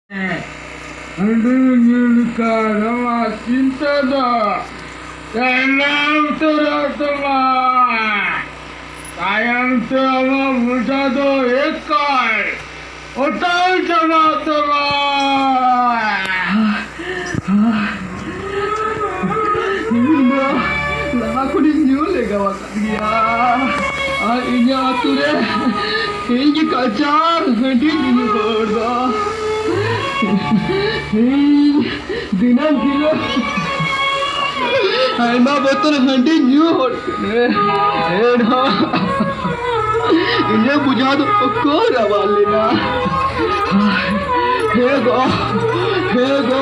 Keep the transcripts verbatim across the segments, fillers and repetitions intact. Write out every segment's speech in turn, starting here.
ᱦᱟᱺᱰᱤ ᱧᱩ ᱞᱮᱠᱷᱟᱱ ᱟᱢᱟᱜ ᱪᱤᱱᱛᱟᱹ ᱫᱚ ᱪᱟᱞᱟᱣ ᱩᱛᱟᱹᱨᱚᱜ ᱛᱟᱢᱟ᱾ ᱛᱟᱭᱚᱢ ᱛᱮ ᱟᱢᱟᱜ ᱵᱚᱡᱷᱟ ᱫᱚ ᱮᱠᱟᱞ ᱚᱴᱟᱝ ᱪᱟᱵᱟᱜ ᱛᱟᱢᱟ᱾ ᱤᱧ ᱫᱚ ᱞᱟᱦᱟ ᱠᱷᱚᱱᱤᱧ ᱧᱩ ᱞᱮᱜᱟᱣ ᱟᱠᱟᱫ ᱜᱮᱭᱟ᱾ ᱟᱨ ᱤᱧᱟᱹᱜ ᱟᱹᱛᱩ ᱨᱮ ᱤᱧ ᱜᱮ ᱠᱟᱪᱟᱨ ᱦᱟᱺᱰᱤ ᱧᱩ ᱦᱚᱲ ᱫᱚ᱾ ᱤᱧ ᱫᱤᱱᱟᱹᱢ ᱦᱤᱞᱳᱜ ᱟᱭᱢᱟ ᱵᱚᱛᱚᱨ ᱦᱟᱺᱰᱤ ᱧᱩ ᱦᱚᱲ ᱠᱟᱹᱱᱟᱹᱧ᱾ ᱮᱱᱦᱚᱸ ᱤᱧᱟᱹᱜ ᱵᱚᱡᱷᱟ ᱫᱚ ᱚᱠᱚᱭ ᱨᱟᱣᱟᱞ ᱞᱮᱱᱟ? ᱦᱮ ᱜᱚ, ᱦᱮ ᱜᱚ,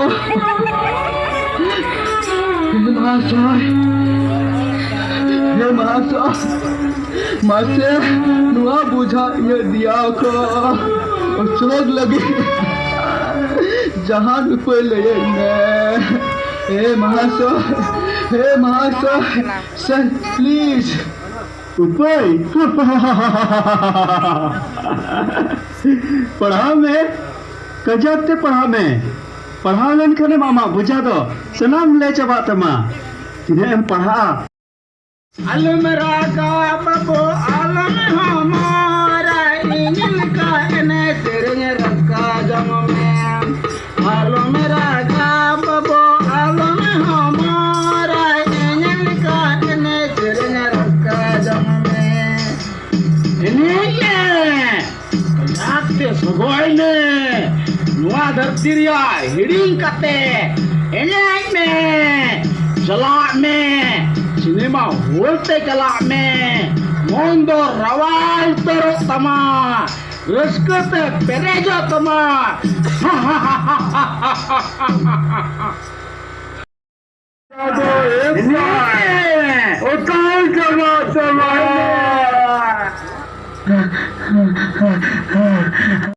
ᱦᱮ ᱢᱟᱦᱟᱥᱚᱭ, ᱦᱮ ᱢᱟᱦᱟᱥᱚᱭ, ᱢᱟᱥᱮ ᱱᱚᱣᱟ ᱵᱚᱡᱷᱟ ᱤᱧᱟᱹᱜ ᱫᱮᱭᱟ ᱠᱷᱚᱱ ᱚᱪᱚᱜ ᱞᱟᱹᱜᱤᱫ ᱡᱟᱦᱟᱱ ᱩᱯᱟᱹᱭ ᱞᱟᱹᱭᱟᱹᱧ ᱢᱮ᱾ ᱦᱮ ᱢᱟᱦᱟᱥᱚᱭ, ᱦᱮ ᱢᱟᱦᱟᱥᱚᱭ, ᱥᱮ, please᱾ ᱩᱯᱟᱹᱭ? ᱯᱟᱲᱦᱟᱣ ᱢᱮ, ᱠᱟᱡᱟᱠ ᱛᱮ ᱯᱟᱲᱦᱟᱣ ᱢᱮ᱾ ᱯᱟᱲᱦᱟᱣ ᱞᱮᱱᱠᱷᱟᱱᱮᱢ ᱟᱢᱟᱜ ᱵᱚᱡᱷᱟ ᱫᱚ ᱥᱟᱱᱟᱢ ᱞᱮ ᱪᱟᱵᱟᱜ ᱛᱟᱢᱟ᱾ ᱛᱤᱱᱟᱹᱜ ᱮᱢ ᱯᱟᱲᱦᱟᱜᱼᱟ? ᱟᱞᱚᱢ ᱨᱟᱜᱟ ᱵᱟᱹᱵᱩ, ᱟᱞᱚᱢ ᱦᱚᱢᱚᱨᱟ, ᱤᱧ ᱞᱮᱠᱟ ᱮᱱᱮᱡ ᱥᱮᱨᱮᱧ ᱨᱟᱹᱥᱠᱟᱹ ᱡᱚᱝ ᱢᱮ᱾ ᱟᱞᱚᱢ ᱨᱟᱜᱟ ᱵᱟᱹᱵᱩ, ᱟᱞᱚᱢ ᱦᱚᱢᱚᱨᱟ, ᱤᱧ ᱞᱮᱠᱟ ᱮᱱᱮᱡ ᱥᱮᱨᱮᱧ ᱨᱟᱹᱥᱠᱟᱹ ᱡᱚᱝ ᱢᱮ᱾ ᱮᱱᱮᱡ ᱢᱮ, ᱠᱟᱡᱟᱠ ᱛᱮ ᱥᱚᱜᱚᱭ ᱢᱮ, ᱱᱚᱣᱟ ᱫᱷᱟᱹᱨᱛᱤ ᱨᱮᱭᱟᱜ ᱦᱤᱲᱤᱧ ᱠᱟᱛᱮ ᱮᱱᱮᱡ ᱢᱮ, ᱪᱟᱞᱟᱜ ᱢᱮ, ᱥᱤᱱᱮᱢᱟ ᱦᱚᱞ ᱛᱮ ᱪᱟᱞᱟᱜ ᱢᱮ, ᱢᱚᱱ ᱫᱚ ᱨᱟᱣᱟᱞ ᱩᱛᱟᱹᱨᱚᱜ ᱛᱟᱢᱟ, ᱨᱟᱹᱥᱠᱟᱹ ᱛᱮ ᱯᱮᱨᱮᱡᱚᱜ ᱛᱟᱢᱟ᱾ ᱚᱠᱟᱭ ᱪᱟᱵᱟᱜ ᱛᱟᱢᱟ?